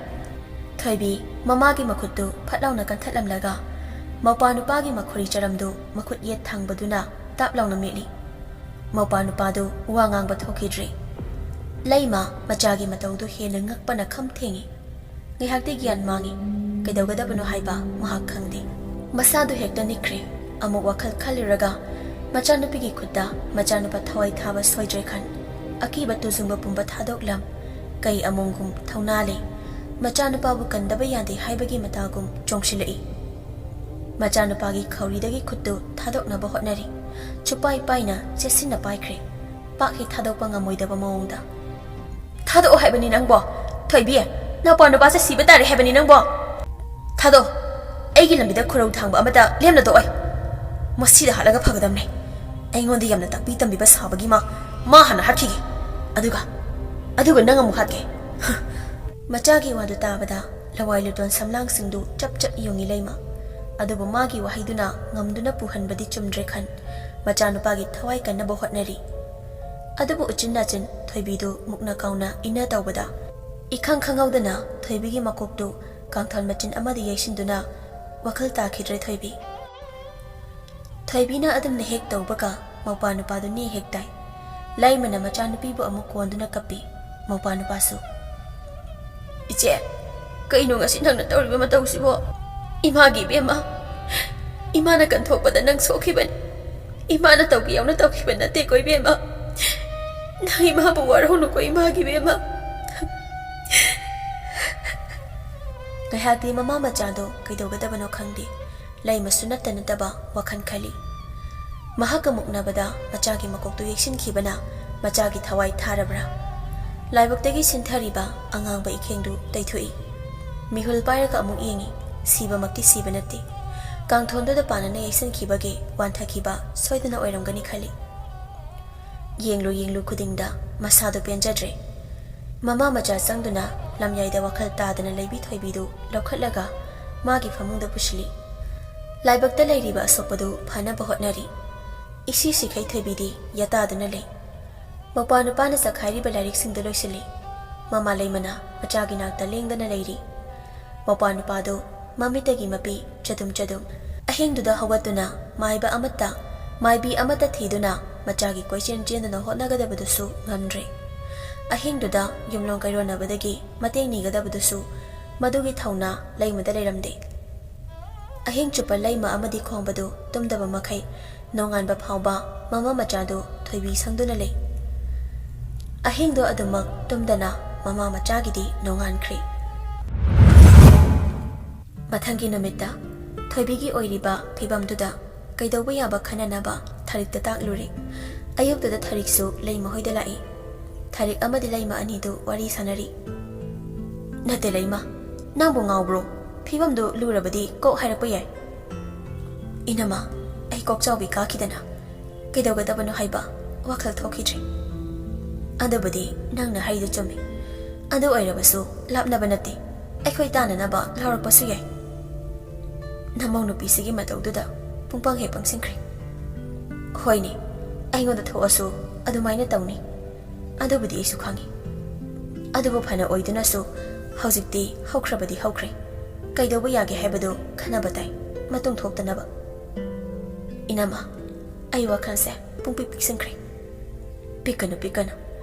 ꯊꯣꯏꯕꯤ ꯃꯃꯥꯒꯤ ꯃꯈꯨꯠꯇꯨ ꯐꯠ ꯂꯥꯎꯅ ꯀꯟꯊꯠꯂꯝꯂꯒ ꯃꯧꯄꯥ ꯅꯨꯄꯥꯒꯤ ꯃꯈꯨꯔꯤ ꯆꯔꯝꯗꯨ ꯃꯈꯨꯠ ꯌꯦꯠ ꯊꯪꯕꯗꯨꯅ ꯇꯥꯞ ꯂꯥꯎꯅ ꯃꯦꯠꯂꯤ꯫ ꯃꯧꯄꯥ ꯅꯨꯄꯥꯗꯨ ꯋꯥ ꯉꯥꯡꯕ ꯊꯣꯛꯈꯤꯗ꯭ꯔꯦ꯫ ꯂꯩꯃ ꯃꯆꯥꯒꯤ ꯃꯇꯧꯗꯨ ꯍꯦꯟꯅ ꯉꯛꯄꯅ ꯈꯝ ꯊꯦꯡꯏ꯫ ꯉꯥꯏꯍꯥꯛꯇꯤ ꯒ꯭ꯌꯥꯟ ꯃꯥꯡꯏ꯫ ꯀꯩꯗꯧꯒꯗꯕꯅꯣ ꯍꯥꯏꯕ ꯃꯍꯥꯛ ꯈꯪꯗꯦ꯫ ꯃꯁꯥꯗꯨ ꯍꯦꯛꯇ ꯅꯤꯛꯈ꯭ꯔꯦ꯫ ꯑꯃꯨꯛ ꯋꯥꯈꯜ ꯈꯜꯂꯨꯔꯒ ꯃꯆꯥꯅꯨꯄꯤꯒꯤ ꯈꯨꯠꯇ ꯃꯆꯥꯅꯨꯄꯥ ꯊꯋꯥꯏ ꯊꯥꯕ ꯁꯣꯏꯗ꯭ꯔꯦ ꯈꯟ꯫ ꯑꯀꯤꯕ ꯇꯨꯖꯨꯡꯕ ꯄꯨꯝꯕ ꯊꯥꯗꯣꯛꯂꯝ꯫ ꯀꯩ ꯑꯃꯣꯝꯒꯨꯝ ꯊꯧꯅꯥ ꯂꯩ꯫ ꯃꯆꯥꯅꯨꯄꯥꯕꯨ ꯀꯟꯗꯕ ꯌꯥꯗꯦ ꯍꯥꯏꯕꯒꯤ ꯃꯇꯥꯒꯨꯝ ꯆꯣꯡꯁꯤꯜꯂꯛꯏ꯫ ꯃꯆꯥꯅꯨꯄꯥꯒꯤ ꯈꯧꯔꯤꯗꯒꯤ ꯈꯨꯠꯇꯨ ꯊꯥꯗꯣꯛꯅꯕ ꯍꯣꯠꯅꯔꯤ꯫ ꯆꯨꯄꯥꯏ ꯄꯥꯏꯅ ꯆꯦꯠꯁꯤꯟꯅ ꯄꯥꯏꯈ꯭ꯔꯦ꯫ ꯄꯥꯛ ꯍꯦꯛ ꯊꯥꯗꯣꯛꯄ ꯉꯝꯃꯣꯏꯗꯕ ꯃꯑꯣꯡꯗ꯫ "ꯊꯥꯗꯣꯛꯑꯣ ꯍꯥꯏꯕꯅꯤ ꯅꯪꯕꯣ꯫ ꯊꯣꯏꯕꯤ, ꯅꯄꯥ ꯅꯨꯄꯥꯁꯦ ꯁꯤꯕ ꯇꯥꯔꯦ ꯍꯥꯏꯕꯅꯤ ꯅꯪꯕꯣ꯫ ꯊꯥꯗꯣꯛꯑꯣ꯫ ꯑꯩꯒꯤ ꯂꯝꯕꯤꯗ ꯈꯨꯔꯧ ꯊꯥꯡꯕ ꯑꯃꯇ ꯂꯦꯝꯅ ꯇꯣꯛꯑꯣꯏ꯫ ꯃꯁꯤꯗ ꯍꯥꯠꯂꯒ ꯐꯒꯗꯕꯅꯦ꯫ ꯑꯩꯉꯣꯟꯗ ꯌꯥꯝꯅ ꯇꯥꯛꯄꯤ ꯇꯝꯕꯤꯕ ꯁꯥꯕꯒꯤ ꯃꯥ, ꯃꯥ ꯍꯥꯟꯅ ꯍꯥꯠꯈꯤꯒꯦ꯫ ꯑꯗꯨꯒ, ꯑꯗꯨꯒ ꯅꯪ ꯑꯃꯨꯛ ꯍꯥꯠꯀꯦ꯫" ꯃꯆꯥꯒꯤ ꯋꯥꯗꯨ ꯇꯥꯕꯗ ꯂꯋꯥꯏ ꯂꯨꯇꯣꯟ ꯁꯝꯂꯥꯡꯁꯤꯡꯗꯨ ꯆꯞ ꯆꯞ ꯌꯨꯡꯉꯤ ꯂꯩꯃ꯫ ꯑꯗꯨꯕꯨ ꯃꯥꯒꯤ ꯋꯥꯍꯩꯗꯨꯅ ꯉꯝꯗꯨꯅ ꯄꯨꯍꯟꯕꯗꯤ ꯆꯨꯝꯗ꯭ꯔꯦ ꯈꯟ ꯃꯆꯥꯅꯨꯄꯥꯒꯤ ꯊꯋꯥꯏ ꯀꯟꯅꯕ ꯍꯣꯠꯅꯔꯤ꯫ ꯑꯗꯨꯕꯨ ꯎꯆꯤꯟ ꯅꯥꯆꯤꯟ ꯊꯣꯏꯕꯤꯗꯨ ꯃꯨꯛꯅ ꯀꯥꯎꯅ ꯏꯟꯅ ꯇꯧꯕꯗ ꯏꯈꯪ ꯈꯪꯍꯧꯗꯅ ꯊꯣꯏꯕꯤꯒꯤ ꯃꯀꯣꯛꯇꯨ ꯀꯥꯡꯊꯣꯟ ꯃꯆꯤꯟ ꯑꯃꯗ ꯌꯩꯁꯤꯟꯗꯨꯅ ꯋꯥꯈꯜ ꯇꯥꯈꯤꯗ꯭ꯔꯦ ꯊꯣꯏꯕꯤ꯫ ꯊꯣꯏꯕꯤꯅ ꯑꯗꯨꯝꯅ ꯍꯦꯛ ꯇꯧꯕꯒ ꯃꯧꯄꯥ ꯅꯨꯄꯥꯗꯨ ꯅꯦ ꯍꯦꯛ ꯇꯥꯏ꯫ ꯂꯩꯃꯅ ꯃꯆꯥꯅꯨꯄꯤꯕꯨ ꯑꯃꯨꯛ ꯀꯣꯟꯗꯨꯅ ꯀꯞꯄꯤ꯫ ꯃꯧꯄꯥ ꯅꯨꯄꯥꯁꯨ, "ꯏꯆꯦ, ꯀꯩꯅꯣ ꯉꯁꯤ ꯅꯪꯅ ꯇꯧꯔꯤꯕ ꯃꯇꯧꯁꯤꯕꯣ? ꯏꯃꯥꯒꯤ ꯏꯕꯦꯝꯃ, ꯏꯃꯥꯅ ꯀꯟꯊꯣꯛꯄꯗ ꯅꯪ ꯁꯣꯛꯈꯤꯕꯅꯤ꯫ ꯏꯃꯥꯅ ꯇꯧꯒꯦ ꯌꯥꯎꯅ ꯇꯧꯈꯤꯕ ꯅꯠꯇꯦꯀꯣ ꯏꯕꯦꯝꯃ꯫ ꯅꯪ ꯏꯃꯥꯕꯨ ꯋꯥꯔꯧꯅꯨꯀꯣ ꯏꯃꯥꯒꯤ ꯏꯕꯦꯝꯃ꯫" ꯉꯥꯏꯍꯥꯛꯇꯤ ꯃꯃꯥ ꯃꯆꯥꯗꯣ ꯀꯩꯗꯧꯒꯗꯕꯅꯣ ꯈꯪꯗꯦ꯫ ꯂꯩꯃꯁꯨ ꯅꯠꯇ ꯅꯠꯇꯕ ꯋꯥꯈꯜ ꯈꯜꯂꯤ꯫ ꯃꯍꯥꯛꯀ ꯃꯨꯛꯅꯕꯗ ꯃꯆꯥꯒꯤ ꯃꯀꯣꯛꯇꯨ ꯌꯩꯁꯤꯟꯈꯤꯕꯅ ꯃꯆꯥꯒꯤ ꯊꯋꯥꯏ ꯊꯥꯔꯕ꯭ꯔꯥ? ꯂꯥꯏꯕꯛꯇꯒꯤ ꯁꯤꯟꯊꯔꯤꯕ ꯑꯉꯥꯡꯕ ꯏꯈꯦꯡꯗꯨ ꯇꯩꯊꯣꯛꯏ꯫ ꯃꯤꯍꯨꯜ ꯄꯥꯏꯔꯒ ꯑꯃꯨꯛ ꯌꯦꯡꯏ꯫ ꯁꯤꯕꯃꯛꯇꯤ ꯁꯤꯕ ꯅꯠꯇꯦ꯫ ꯀꯥꯡꯊꯣꯟꯗꯨꯗ ꯄꯥꯟꯅꯅ ꯌꯩꯁꯤꯟꯈꯤꯕꯒꯤ ꯋꯥꯟꯊꯈꯤꯕ ꯁꯣꯏꯗꯅ ꯑꯣꯏꯔꯝꯒꯅꯤ ꯈꯜꯂꯤ꯫ ꯌꯦꯡꯂꯨ ꯌꯦꯡꯂꯨ ꯈꯨꯗꯤꯡꯗ ꯃꯁꯥꯗꯨ ꯄꯦꯟꯖꯗ꯭ꯔꯦ꯫ ꯃꯃꯥ ꯃꯆꯥ ꯆꯪꯗꯨꯅ ꯂꯝꯌꯥꯏꯗ ꯋꯥꯈꯜ ꯇꯥꯗꯅ ꯂꯩꯕꯤ ꯊꯣꯏꯕꯤꯗꯨ ꯂꯧꯈꯠꯂꯒ ꯃꯥꯒꯤ ꯐꯃꯨꯡꯗ ꯄꯨꯁꯤꯜꯂꯤ꯫ ꯂꯥꯏꯕꯛꯇ ꯂꯩꯔꯤꯕ ꯑꯁꯣꯛꯄꯗꯨ ꯐꯅꯕ ꯍꯣꯠꯅꯔꯤ꯫ ꯏꯁꯤ ꯁꯤꯈꯩ ꯊꯣꯏꯕꯤꯗꯤ ꯌꯥꯇꯥꯗꯨꯅ ꯂꯩ꯫ ꯃꯧꯄ꯭ꯋꯥ ꯅꯨꯄꯥꯅ ꯆꯈꯥꯏꯔꯤꯕ ꯂꯥꯏꯔꯤꯛꯁꯤꯡꯗꯨ ꯂꯣꯏꯁꯤꯜꯂꯤ꯫ ꯃꯃꯥ ꯂꯩꯃꯅ ꯃꯆꯥꯒꯤ ꯅꯥꯛꯇ ꯂꯦꯡꯗꯅ ꯂꯩꯔꯤ꯫ ꯃꯧꯄ꯭ꯋꯥ ꯅꯨꯄꯥꯗꯨ ꯃꯃꯤꯠꯇꯒꯤ ꯃꯄꯤ ꯆꯗꯨꯝ ꯆꯗꯨꯝ꯫ ꯑꯍꯤꯡꯗꯨꯗ ꯍꯧꯒꯠꯇꯨꯅ ꯃꯥꯏꯕ ꯑꯃꯠꯇ, ꯃꯥꯏꯕꯤ ꯑꯃꯠꯇ ꯊꯤꯗꯨꯅ ꯃꯆꯥꯒꯤ ꯀꯣꯏꯆꯦꯟ ꯆꯦꯟꯗꯨꯅ ꯍꯣꯠꯅꯒꯗꯕꯗꯨꯁꯨ ꯉꯝꯗ꯭ꯔꯦ꯫ ꯑꯍꯤꯡꯗꯨꯗ ꯌꯨꯝꯂꯣꯟ ꯀꯩꯔꯣꯟꯅꯕꯗꯒꯤ ꯃꯇꯦꯡ ꯅꯤꯒꯗꯕꯗꯨꯁꯨ ꯃꯗꯨꯒꯤ ꯊꯧꯅꯥ ꯂꯩꯃꯗ ꯂꯩꯔꯝꯗꯦ꯫ ꯑꯍꯤꯡ ꯆꯨꯞꯄ ꯂꯩꯃ ꯑꯃꯗꯤ ꯈꯣꯡꯕꯗꯨ ꯇꯨꯝꯗꯕ ꯃꯈꯩ ꯅꯣꯡꯉꯥꯟꯕ ꯐꯥꯎꯕ ꯃꯃꯥ ꯃꯆꯥꯗꯨ ꯊꯣꯏꯕꯤ ꯁꯪꯗꯨꯅ ꯂꯩ꯫ ꯑꯍꯤꯡꯗꯣ ꯑꯗꯨꯃꯛ ꯇꯨꯝꯗꯅ ꯃꯃꯥ ꯃꯆꯥꯒꯤꯗꯤ ꯅꯣꯡꯉꯥꯟꯈ꯭ꯔꯦ꯫ ꯃꯊꯪꯒꯤ ꯅꯨꯃꯤꯠꯇ ꯊꯣꯏꯕꯤꯒꯤ ꯑꯣꯏꯔꯤꯕ ꯐꯤꯕꯝꯗꯨꯗ ꯀꯩꯗꯧꯕ ꯌꯥꯕ ꯈꯟꯅꯅꯕ ꯊꯔꯤꯛꯇ ꯇꯥꯛꯂꯨꯔꯦ꯫ ꯑꯌꯨꯛꯇꯨꯗ ꯊꯔꯤꯛꯁꯨ ꯂꯩꯃ ꯍꯣꯏꯗ ꯂꯥꯛꯏ꯫ ꯊꯔꯤꯛ ꯑꯃꯗꯤ ꯂꯩꯃ ꯑꯅꯤꯗꯨ ꯋꯥꯔꯤ ꯁꯥꯟꯅꯔꯤ꯫ "ꯅꯠꯇꯦ ꯂꯩꯃ, ꯅꯪꯕꯨ ꯉꯥꯎꯕ꯭ꯔꯣ? ꯐꯤꯕꯝꯗꯨ ꯂꯨꯔꯕꯗꯤ ꯀꯣꯛ ꯍꯥꯏꯔꯛꯄ ꯌꯥꯏ꯫ ꯏꯅꯃ, ꯑꯩ ꯀꯣꯛꯆꯥꯎꯕꯤ ꯀꯥꯈꯤꯗꯅ ꯀꯩꯗꯧꯒꯗꯕꯅꯣ ꯍꯥꯏꯕ ꯋꯥꯈꯜ ꯊꯣꯛꯈꯤꯗ꯭ꯔꯦ꯫ ꯑꯗꯨꯕꯨꯗꯤ ꯅꯪꯅ ꯍꯥꯏꯗꯨ ꯆꯨꯝꯃꯤ꯫ ꯑꯗꯨ ꯑꯣꯏꯔꯕꯁꯨ ꯂꯥꯞꯅꯕ ꯅꯠꯇꯦ꯫ ꯑꯩꯈꯣꯏ ꯇꯥꯟꯅꯅꯕ ꯂꯥꯎꯔꯛꯄꯁꯨ ꯌꯥꯏ꯫ ꯅꯃꯧ ꯅꯨꯄꯤꯁꯤꯒꯤ ꯃꯇꯧꯗꯨꯗ ꯄꯨꯡꯄꯪ ꯍꯦꯛ ꯄꯪꯁꯤꯟꯈ꯭ꯔꯦ꯫ ꯍꯣꯏꯅꯦ, ꯑꯩꯉꯣꯟꯗ ꯊꯣꯛꯑꯁꯨ ꯑꯗꯨꯃꯥꯏꯅ ꯇꯧꯅꯤ꯫ ꯑꯗꯨꯕꯨꯗꯤ ꯑꯩꯁꯨ ꯈꯪꯉꯤ꯫ ꯑꯗꯨꯕꯨ ꯐꯅ ꯑꯣꯏꯗꯨꯅꯁꯨ ꯍꯧꯖꯤꯛꯇꯤ ꯍꯧꯈ꯭ꯔꯕꯗꯤ ꯍꯧꯈ꯭ꯔꯦ꯫ ꯀꯩꯗꯧꯕ ꯌꯥꯒꯦ ꯍꯥꯏꯕꯗꯨ ꯈꯟꯅꯕ ꯇꯥꯏ, ꯃꯇꯨꯡ ꯊꯣꯛꯇꯅꯕ꯫" "ꯏꯅꯃ, ꯑꯩ ꯋꯥꯈꯜꯁꯦ ꯄꯨꯡꯄꯤꯛ ꯄꯤꯛꯁꯤꯟꯈ꯭ꯔꯦ꯫" "ꯄꯤꯛꯀꯅꯨ, ꯄꯤꯛꯀꯅꯨ꯫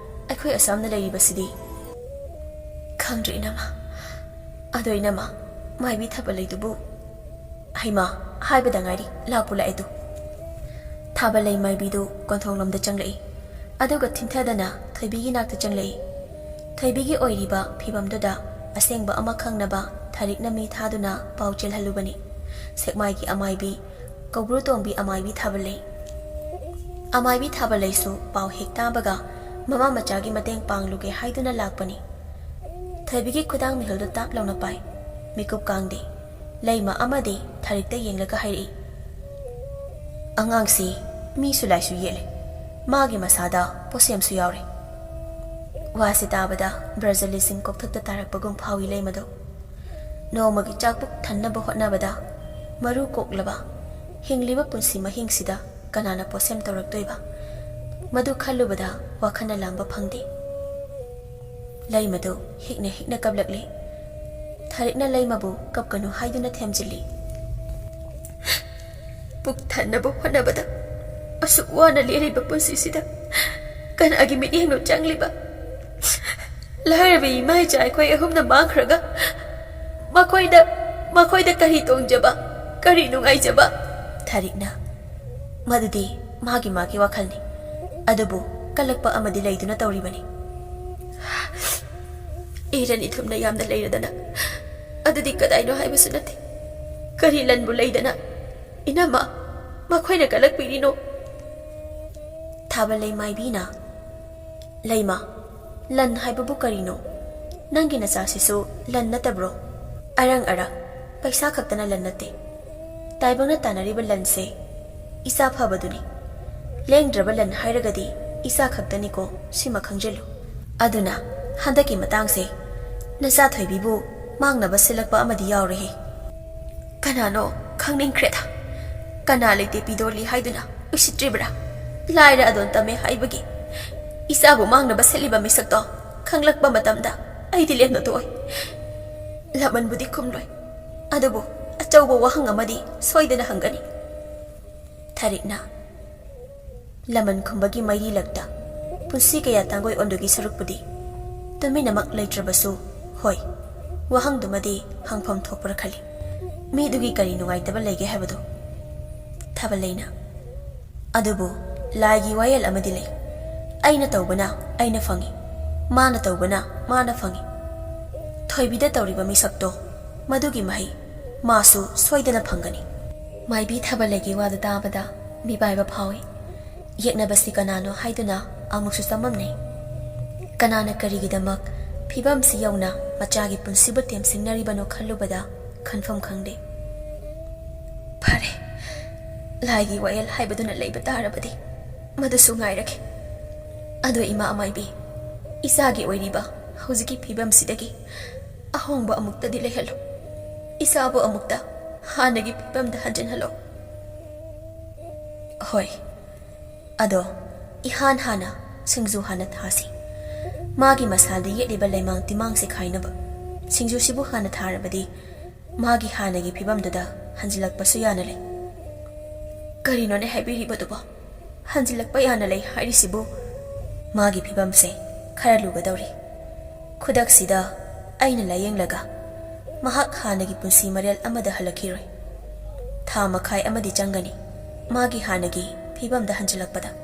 ꯑꯩꯈꯣꯏ ꯑꯁꯥꯝꯅ ꯂꯩꯔꯤꯕꯁꯤꯗꯤ꯫" "ꯈꯪꯗ꯭ꯔꯦ ꯏꯅꯃ꯫ ꯑꯗꯣ ꯏꯅꯃ, ꯃꯥꯏꯕꯤ ꯊꯥꯕꯜ ꯂꯩꯗꯨꯕꯨ?" "ꯍꯩꯃꯥ, ꯍꯥꯏꯕꯗ ꯉꯥꯏꯔꯤ, ꯂꯥꯛꯄꯨ ꯂꯥꯛꯑꯦ ꯇꯨ꯫" ꯊꯥꯕꯜ ꯂꯩ ꯃꯥꯏꯕꯤꯗꯨ ꯀꯣꯟꯊꯣꯡꯂꯣꯝꯗ ꯆꯪꯂꯛꯏ꯫ ꯑꯗꯨꯒ ꯊꯤꯟꯊꯗꯅ ꯊꯣꯏꯕꯤꯒꯤ ꯅꯥꯛꯇ ꯆꯪꯂꯛꯏ꯫ ꯊꯣꯏꯕꯤꯒꯤ ꯑꯣꯏꯔꯤꯕ ꯐꯤꯕꯝꯗꯨꯗ ꯑꯁꯦꯡꯕ ꯑꯃ ꯈꯪꯅꯕ ꯊꯔꯤꯛꯅ ꯃꯤ ꯊꯥꯗꯨꯅ ꯄꯥꯎ ꯆꯦꯜꯍꯜꯂꯨꯕꯅꯤ꯫ ꯁꯦꯛꯃꯥꯏꯒꯤ ꯑꯃꯥꯏꯕꯤ, ꯀꯧꯕ꯭ꯔꯨ ꯇꯣꯡꯕꯤ ꯑꯃꯥꯏꯕꯤ ꯊꯥꯕꯜꯂꯩ꯫ ꯑꯃꯥꯏꯕꯤ ꯊꯥꯕꯜꯂꯩꯁꯨ ꯄꯥꯎ ꯍꯦꯛ ꯇꯥꯕꯒ ꯃꯃꯥ ꯃꯆꯥꯒꯤ ꯃꯇꯦꯡ ꯄꯥꯡꯂꯨꯒꯦ ꯍꯥꯏꯗꯨꯅ ꯂꯥꯛꯄꯅꯤ꯫ ꯊꯣꯏꯕꯤꯒꯤ ꯈꯨꯗꯥꯡ ꯃꯤꯍꯨꯜꯗꯨ ꯇꯥꯞ ꯂꯥꯎꯅ ꯄꯥꯏ꯫ ꯃꯤꯀꯨꯞ ꯀꯥꯡꯗꯦ꯫ ꯂꯩꯃ ꯑꯃꯗꯤ ꯊꯔꯤꯛꯇ ꯌꯦꯡꯂꯒ ꯍꯥꯏꯔꯛꯏ, "ꯑꯉꯥꯡꯁꯤ ꯃꯤꯁꯨ ꯂꯥꯏꯁꯨ ꯌꯦꯠꯂꯦ꯫ ꯃꯥꯒꯤ ꯃꯁꯥꯗ ꯄꯣꯠꯁꯦꯝꯁꯨ ꯌꯥꯎꯔꯦ꯫" ꯋꯥꯁꯤ ꯇꯥꯕꯗ ꯕ꯭ꯔꯖꯂꯤꯁꯤꯡ ꯀꯣꯛꯊꯛꯇ ꯇꯥꯔꯛꯄꯒꯨꯝ ꯐꯥꯎꯏ ꯂꯩꯃꯗꯣ꯫ ꯅꯣꯡꯃꯒꯤ ꯆꯥꯛ ꯄꯨꯛ ꯊꯟꯅꯕ ꯍꯣꯠꯅꯕꯗ ꯃꯔꯨ ꯀꯣꯛꯂꯕ ꯍꯤꯡꯂꯤꯕ ꯄꯨꯟꯁꯤ ꯃꯍꯤꯡꯁꯤꯗ ꯀꯅꯥꯅ ꯄꯣꯠꯁꯦꯝ ꯇꯧꯔꯛꯇꯣꯏꯕ? ꯃꯗꯨ ꯈꯜꯂꯨꯕꯗ ꯋꯥꯈꯜꯅ ꯂꯥꯝꯕ ꯐꯪꯗꯦ꯫ ꯂꯩꯃꯗꯨ ꯍꯤꯛꯅ ꯍꯤꯛꯅ ꯀꯞꯂꯛꯂꯤ꯫ ꯊꯥꯔꯤꯛꯅ ꯂꯩꯃꯕꯨ ꯀꯞꯀꯅꯨ ꯍꯥꯏꯗꯨꯅ ꯊꯦꯝꯖꯤꯜꯂꯤ꯫ ꯄꯨꯛ ꯊꯟꯅꯕ ꯍꯣꯠꯅꯕꯗ ꯑꯁꯨꯛ ꯋꯥꯅ ꯂꯦꯜꯂꯤꯕ ꯄꯨꯟꯁꯤꯁꯤꯗ ꯀꯅꯥꯒꯤ ꯃꯤꯠꯌꯦꯡꯅꯣ ꯆꯪꯂꯤꯕ? ꯂꯥꯏꯔꯕ ꯏꯃꯥ ꯏꯆꯥ ꯑꯩꯈꯣꯏ ꯑꯍꯨꯝꯅ ꯃꯥꯡꯈ꯭ꯔꯒ ꯃꯈꯣꯏꯗ, ꯃꯈꯣꯏꯗ ꯀꯔꯤ ꯇꯣꯡꯖꯕ, ꯀꯔꯤ ꯅꯨꯡꯉꯥꯏꯖꯕ? ꯊꯥꯔꯤꯛꯅ, ꯃꯗꯨꯗꯤ ꯃꯥꯒꯤ ꯃꯥꯒꯤ ꯋꯥꯈꯜꯅꯤ꯫ ꯑꯗꯨꯕꯨ ꯀꯜꯂꯛꯄ ꯑꯃꯗꯤ ꯂꯩꯗꯨꯅ ꯇꯧꯔꯤꯕꯅꯤ꯫ ꯏꯔꯟ ꯏꯊꯨꯝꯅ ꯌꯥꯝꯅ ꯂꯩꯔꯗꯅ ꯑꯗꯨꯗꯤ ꯀꯗꯥꯏꯅꯣ ꯍꯥꯏꯕꯁꯨ ꯅꯠꯇꯦ꯫ ꯀꯔꯤ ꯂꯟꯕꯨ ꯂꯩꯗꯅ ꯏꯅꯝꯃ ꯃꯈꯣꯏꯅ ꯀꯜꯂꯛꯄꯤꯔꯤꯅꯣ? ꯊꯥꯕꯜꯂꯩ ꯃꯥꯏꯕꯤꯅ, ꯂꯩꯃ, ꯂꯟ ꯍꯥꯏꯕꯕꯨ ꯀꯔꯤꯅꯣ? ꯅꯪꯒꯤ ꯅꯆꯥꯁꯤꯁꯨ ꯂꯟ ꯅꯠꯇꯕ꯭ꯔꯣ? ꯑꯔꯪ ꯑꯔꯥꯛ, ꯄꯩꯁꯥ ꯈꯛꯇꯅ ꯂꯟ ꯅꯠꯇꯦ꯫ ꯇꯥꯏꯕꯪꯅ ꯇꯥꯟꯅꯔꯤꯕ ꯂꯟꯁꯦ ꯏꯆꯥ ꯐꯕꯗꯨꯅꯤ꯫ ꯂꯦꯡꯗ꯭ꯔꯕ ꯂꯟ ꯍꯥꯏꯔꯒꯗꯤ ꯏꯆꯥ ꯈꯛꯇꯅꯤꯀꯣ, ꯁꯤꯃ ꯈꯪꯖꯤꯜꯂꯨ꯫ ꯑꯗꯨꯅ ꯍꯟꯗꯛꯀꯤ ꯃꯇꯥꯡꯁꯦ ꯅꯆꯥ ꯊꯣꯏꯕꯤꯕꯨ ꯃꯥꯡꯅꯕ ꯁꯤꯜꯂꯛꯄ ꯑꯃꯗꯤ ꯌꯥꯎꯔꯦꯍꯦ꯫ ꯀꯅꯥꯅꯣ ꯈꯪꯅꯤꯡꯈ꯭ꯔꯦꯗ꯫ ꯀꯅꯥ ꯂꯩꯇꯦ ꯄꯤꯗꯣꯜꯂꯤ ꯍꯥꯏꯗꯨꯅ ꯎꯁꯤꯠꯇ꯭ꯔꯤꯕ꯭ꯔꯥ? ꯂꯥꯏꯔ ꯑꯗꯣꯟ ꯇꯝꯃꯦ ꯍꯥꯏꯕꯒꯤ ꯏꯆꯥꯕꯨ ꯃꯥꯡꯅꯕ ꯁꯤꯜꯂꯤꯕ ꯃꯤꯁꯛꯇꯣ ꯈꯪꯂꯛꯄ ꯃꯇꯝꯗ ꯑꯩꯗꯤ ꯂꯦꯝꯅ ꯇꯣꯛꯑꯣꯏ꯫ ꯂꯃꯟꯕꯨꯗꯤ ꯈꯨꯝꯂꯣꯏ, ꯑꯗꯨꯕꯨ ꯑꯆꯧꯕ ꯋꯥꯍꯪ ꯑꯃꯗꯤ ꯁꯣꯏꯗꯅ ꯍꯪꯒꯅꯤ꯫ ꯊꯥꯔꯤꯛꯅ, ꯂꯃꯟ ꯈꯨꯝꯕꯒꯤ ꯃꯩꯔꯤ ꯂꯛꯇ ꯄꯨꯟꯁꯤ ꯀꯌꯥ ꯇꯥꯡꯒꯣꯏ ꯑꯣꯟꯗꯨꯒꯤ ꯁꯔꯨꯛꯄꯨꯗꯤ ꯇꯨꯃꯤꯟꯅꯃꯛ ꯂꯩꯇ꯭ꯔꯕꯁꯨ, ꯍꯣꯏ, ꯋꯥꯍꯪꯗꯨꯃꯗꯤ ꯍꯪꯐꯝ ꯊꯣꯛꯄ꯭ꯔꯥ ꯈꯜꯂꯤ꯫ ꯃꯤꯗꯨꯒꯤ ꯀꯔꯤ ꯅꯨꯡꯉꯥꯏꯇꯕ ꯂꯩꯒꯦ ꯍꯥꯏꯕꯗꯨ? ꯊꯥꯕꯜꯂꯩꯅ, ꯑꯗꯨꯕꯨ ꯂꯥꯏꯒꯤ ꯋꯥꯌꯦꯜ ꯑꯃꯗꯤ ꯂꯩ꯫ ꯑꯩꯅ ꯇꯧꯕꯅ ꯑꯩꯅ ꯐꯪꯏ, ꯃꯥꯅ ꯇꯧꯕꯅ ꯃꯥꯅ ꯐꯪꯏ꯫ ꯊꯣꯏꯕꯤꯗ ꯇꯧꯔꯤꯕ ꯃꯤꯁꯛꯇꯣ, ꯃꯗꯨꯒꯤ ꯃꯍꯩ ꯃꯥꯁꯨ ꯁꯣꯏꯗꯅ ꯐꯪꯒꯅꯤ꯫ ꯃꯥꯏꯕꯤ ꯊꯥꯕꯜꯂꯩꯒꯤ ꯋꯥꯗꯨ ꯇꯥꯕꯗ ꯃꯤꯄꯥꯏꯕ ꯐꯥꯎꯏ꯫ ꯌꯦꯛꯅꯕꯁꯤ ꯀꯅꯥꯅꯣ ꯍꯥꯏꯗꯨꯅ ꯑꯃꯨꯛꯁꯨ ꯆꯃꯝꯅꯩ꯫ ꯀꯅꯥꯅ ꯀꯔꯤꯒꯤꯗꯃꯛ ꯐꯤꯕꯝꯁꯤ ꯌꯧꯅ ꯃꯆꯥꯒꯤ ꯄꯨꯟꯁꯤꯕꯨ ꯇꯦꯝꯁꯤꯡꯅꯔꯤꯕꯅꯣ ꯈꯜꯂꯨꯕꯗ ꯈꯟꯐꯝ ꯈꯪꯗꯦ꯫ ꯐꯔꯦ, ꯂꯥꯏꯒꯤ ꯋꯥꯌꯦꯜ ꯍꯥꯏꯕꯗꯨꯅ ꯂꯩꯕ ꯇꯥꯔꯕꯗꯤ ꯃꯗꯨꯁꯨ ꯉꯥꯏꯔꯒꯦ꯫ ꯑꯗꯣ ꯏꯃꯥ ꯑꯃꯥꯏꯕꯤ, ꯏꯆꯥꯒꯤ ꯑꯣꯏꯔꯤꯕ ꯍꯧꯖꯤꯛꯀꯤ ꯐꯤꯕꯝꯁꯤꯗꯒꯤ ꯑꯍꯣꯡꯕ ꯑꯃꯨꯛꯇꯗꯤ ꯂꯩꯍꯜꯂꯨ꯫ ꯏꯆꯥꯕꯨ ꯑꯃꯨꯛꯇ ꯍꯥꯟꯅꯒꯤ ꯐꯤꯕꯝꯗ ꯍꯟꯖꯤꯟꯍꯜꯂꯣ꯫ ꯍꯣꯏ, ꯑꯗꯣ ꯏꯍꯥꯟ ꯍꯥꯟꯅ ꯁꯤꯡꯖꯨ ꯍꯥꯟꯅ ꯊꯥꯁꯤ꯫ ꯃꯥꯒꯤ ꯃꯁꯥꯗ ꯌꯦꯠꯂꯤꯕ ꯂꯩꯃꯥꯡ ꯇꯤꯃꯥꯡꯁꯦ ꯈꯥꯏꯅꯕ ꯁꯤꯡꯖꯨꯁꯤꯕꯨ ꯍꯥꯟꯅ ꯊꯥꯔꯕꯗꯤ ꯃꯥꯒꯤ ꯍꯥꯟꯅꯒꯤ ꯐꯤꯕꯝꯗꯨꯗ ꯍꯟꯖꯤꯜꯂꯛꯄꯁꯨ ꯌꯥꯅ ꯂꯩ꯫ ꯀꯔꯤꯅꯣꯅꯦ ꯍꯥꯏꯕꯤꯔꯤꯕꯗꯨꯕꯣ? ꯍꯟꯖꯤꯜꯂꯛꯄ ꯌꯥꯅ ꯂꯩ ꯍꯥꯏꯔꯤꯁꯤꯕꯨ? ꯃꯥꯒꯤ ꯐꯤꯕꯝꯁꯦ ꯈꯔ ꯂꯨꯒꯗꯧꯔꯤ꯫ ꯈꯨꯗꯛꯁꯤꯗ ꯑꯩꯅ ꯂꯥꯌꯦꯡꯂꯒ ꯃꯍꯥꯛ ꯍꯥꯟꯅꯒꯤ ꯄꯨꯟꯁꯤ ꯃꯔꯦꯜ ꯑꯃꯗ ꯍꯜꯂꯛꯈꯤꯔꯣꯏ꯫ ꯊꯥ ꯃꯈꯥꯏ ꯑꯃꯗꯤ ꯆꯪꯒꯅꯤ ꯃꯥꯒꯤ ꯍꯥꯟꯅꯒꯤ ꯐꯤꯕꯝꯗ ꯍꯟꯖꯤꯜꯂꯛꯄꯗ꯫